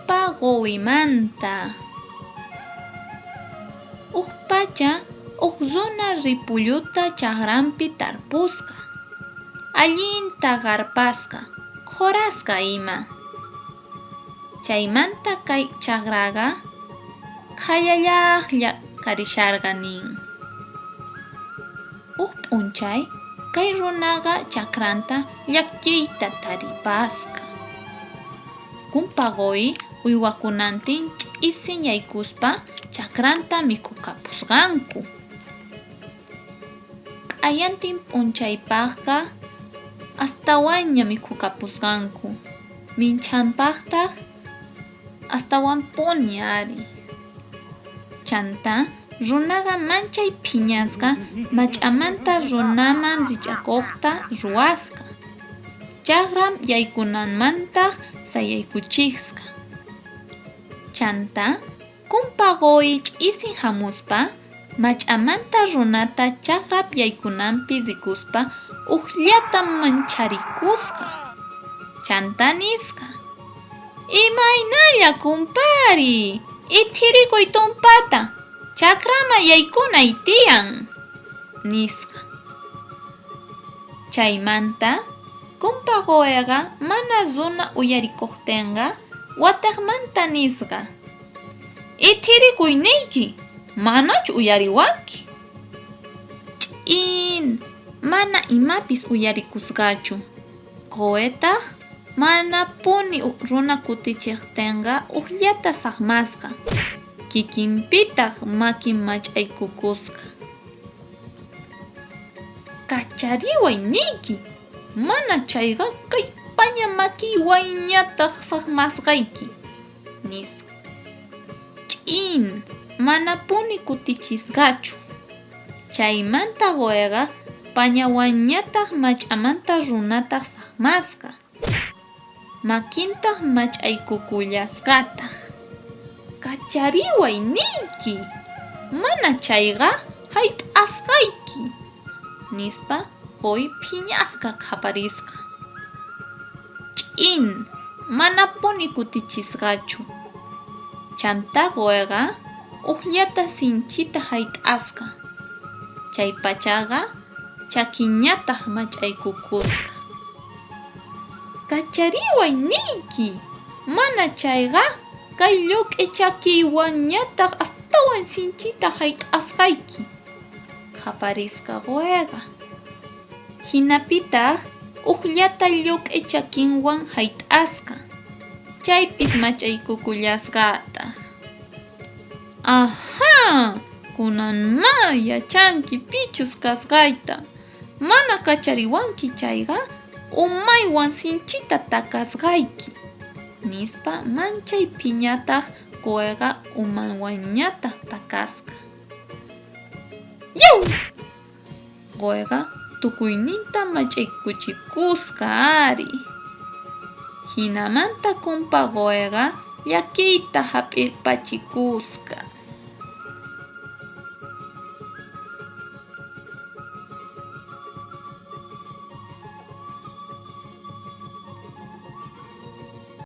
Kumpa qowimanta. Uj pacha uj runa ripulluta chajranpi tarpusqa, allinta qarpasqa, qhorasqa ima. Chaymanta kay chajraqa qhallallajlla karisharqa nin. Uj p'unchay kay runaqa chakranta llakiyta taripasqa. Kumpa qowi uywakunantin ch'isin yaykuspa chakranta mikhukapusqanku. Q'ayantin p'unchaypajqa astawanña mikhukapusqanku, minchhanpajtaj astawanpuni ari. Chantá runaqa manchay phiñasqa mach'amanta runaman rich'akojta ruwasqa, chajra yaykunanmantaj sayaykuchisqa. Chantá kumpa qowi ch'isin jamuspa, mach'amanta runata chajrap yaykunanpi rikuspa ujllata mancharikusqa. Chantá nisqa: Imaynalla kumpari, ithirikuy tumpata, chakraman yaykunay tiyan, nisqa. Chaymanta kumpa qoweqa mana runa uyarikojtenqa watejmanta nisqa: Ithirikuy niyki, manachu uyariwanki? Ch'in, mana imapis uyarikusqachu. Qowetaj manapuni runa kutichejtenqa ujllata sajmasqa, kikinpitaj makin mach'aykukusqa. Kachariway niyki, mana chayqa kay paña makiywanñataj sajmasqayki, nisqa. Ch'in, manapuni kutichisqachu. Chaymanta qoweqa pañawanñataj mach'amanta runata sajmasqa, makintaj mach'aykukullasqataj. Kachariway niyki, mana chayqa jayt'asqayki, nispa qowi phiñasqa qhaparisqa. Ch'in, manapuni kutichisqachu. Chantá qoweqa ujllata sinchita jayt'asqa. Chaypachaqa chakiñataj mach'aykukusqa. Kachariway niyki, mana chayqa kay lloq'e chakiywanñataj astawan sinchita jayt'asqayki, qhaparisqa qoweqa. Jinapitaj ujllata lloq'e chakinwan jayt'asqa, chaypis mach'aykukullasqataj. Ajá, kunanmá yachanki pichus kasqayta. Mana kachariwanki chayqa umaywan sinchita takasqayki, nispa manchay phiñataj qoweqa umanwanñataj takasqa. Yaw! Qoweqa tukuyninta mach'aykuchikusqa ari. Jinamanta kumpa qoweqa llakiyta jap'irpachikusqa.